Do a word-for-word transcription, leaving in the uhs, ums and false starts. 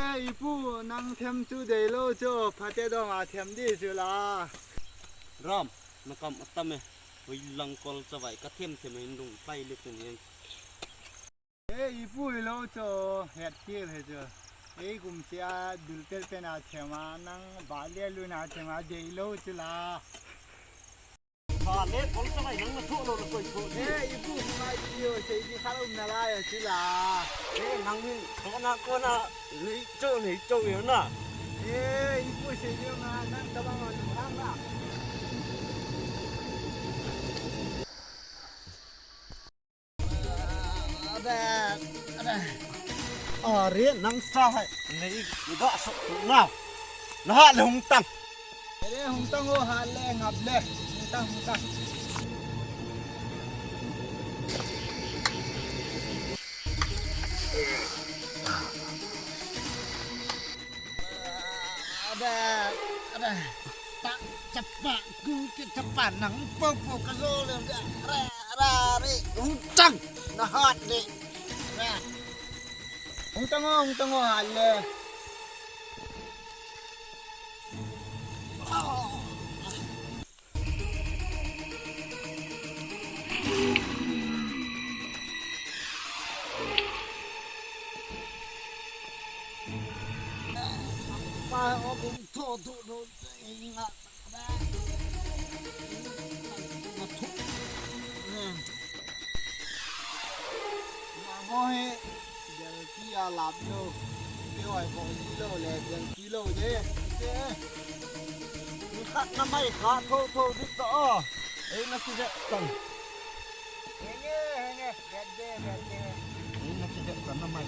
Eh, ipu, nang them chu deilou chu, phate dong a them di chu la. Ram, nakam atam e. Hoilang kol chavai ka them them hin dung pai le tung hin. Eh, ipu hilou chu, het kil he chu. Ei kum sia dul tel pen a them a, nang ba le lu na them a deilou chu la. Ba le kol chavai nang na tho lo na koi tho. Eh, ipu, mai yo, sei di kha lo na la ya chu la. Eh, nang min tho na ko na, nei cho, nei cho yo na. Eh, ipu, sei di na, nang ta ba ma lu hang na. Are, nang sa hai. Nei, ga sok tu na. Na hat le hung tang. Are, hung tang o, hat le, ngap le. Hung tang, hung tang. Ada, ada. Tak cepat ku ke cepat nang popo ke lo le. Ada, ada, ada. Hung tang. Na hat le. Ada. Hung tang o, hung tang o, hat le. Kilo le, kilo de. Ni khat na mai kha tho tho dik to o. Ei na ki vet tan. Henge, henge, vet de, vet de. Ei na ki vet tan na mai.